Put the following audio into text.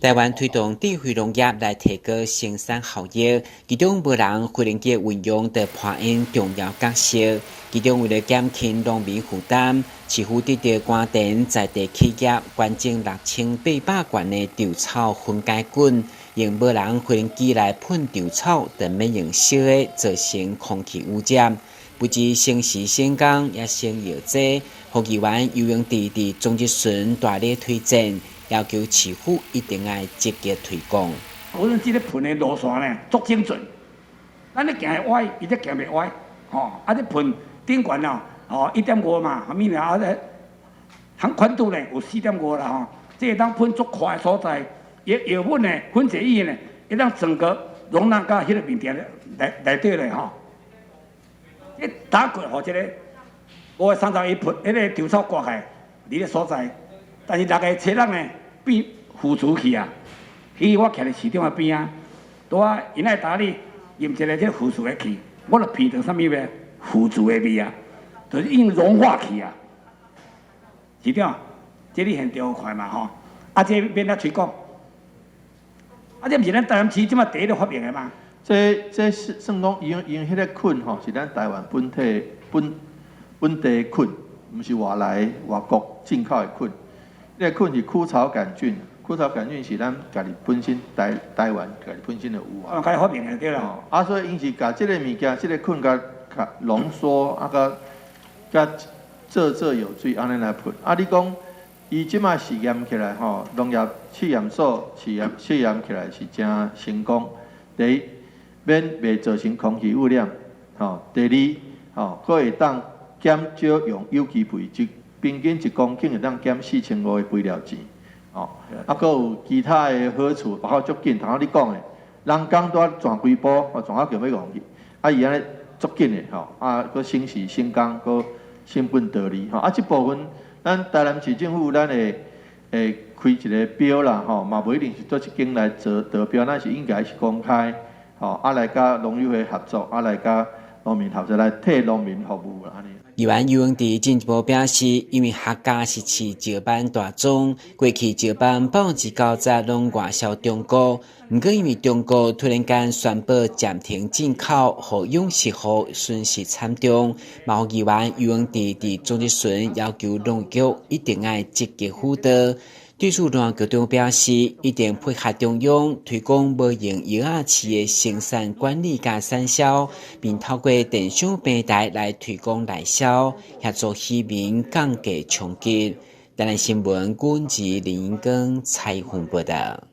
台灣推動智慧農業來提高生產效益，其中無人飛行機運用就扮演重要角色。其中為了減輕農民負擔，市府得著關田在地企業捐贈6800罐的稻草分解菌，用無人飛行機來噴稻草，就免用燒的，造成空氣污染。不止省時省工，也省藥劑。副議員游榮智佇總質詢大力推薦，要求市府一定愛積極推廣。無論這个噴的路線呢，足精準。咱咧行會歪，伊則行袂歪，吼！啊，這噴頂懸哦，吼1.5嘛，啥物呢？啊，這含寬度呢有4.5啦，吼。這會當噴足寬的所在，伊藥粉呢，粉劑液呢，會當整個容納到彼個物件內內底咧，吼。這打過予這个5月30日噴，彼个稻草割開，佇咧所在，但是6月初六呢，變腐除去啊！彼我徛佇市長的邊仔，拄仔𪜶愛打理飲一个這腐除的氣，我就聞著啥物味？腐除的味啊，就是已經融化去啊！市長，這你現場有看嘛吼？啊，這免怎推廣？啊，這毋是咱台南市這馬第一个發明的嗎？這是算講，因為彼个菌吼是咱台灣本體本本地菌，毋是外來外國進口的菌。彼个菌是枯草桿菌，枯草桿菌是咱家己本身台灣家己本身就有啊。啊，家己發明的對啦。啊，所以𪜶是共這个物件，這个菌共共濃縮，啊，共做做藥水，按呢來噴。啊，你講伊這馬試驗起來吼，農業試驗所試驗起來是誠成功。第一，免袂造成空氣污染，吼。第二，吼，閣會當減少用有機肥，平均1公頃會當減4500的肥料錢，吼。啊，閣有其他的好處，包括足緊，頭仔你講的，人工拄仔鑽規波，鑽到叫欲戇去，啊，伊按呢足緊的，吼，啊，閣省時省工，閣成本低廉，吼。啊，這部分咱台南市政府咱會開一个標啦，吼，嘛無一定是佗一間來做得標，咱是應該是公開，吼，啊來佮農友會合作，啊來佮農民合作來替農民服務啦，按呢。議員游榮智進一步表示，因為客家是飼石斑大宗，過去石斑90%攏外銷中國，毋過因為中國突然間宣布暫停進口，予養殖戶損失慘重。嘛議員游榮智佇總質詢要求農局一定愛積極輔導。對此，農業局長表示，一定配合中央推廣無用藥仔飼的生產管理佮產銷，並透過電商平台來推廣內銷，協助漁民降低衝擊。台南新聞，軍事林英光採訪報導。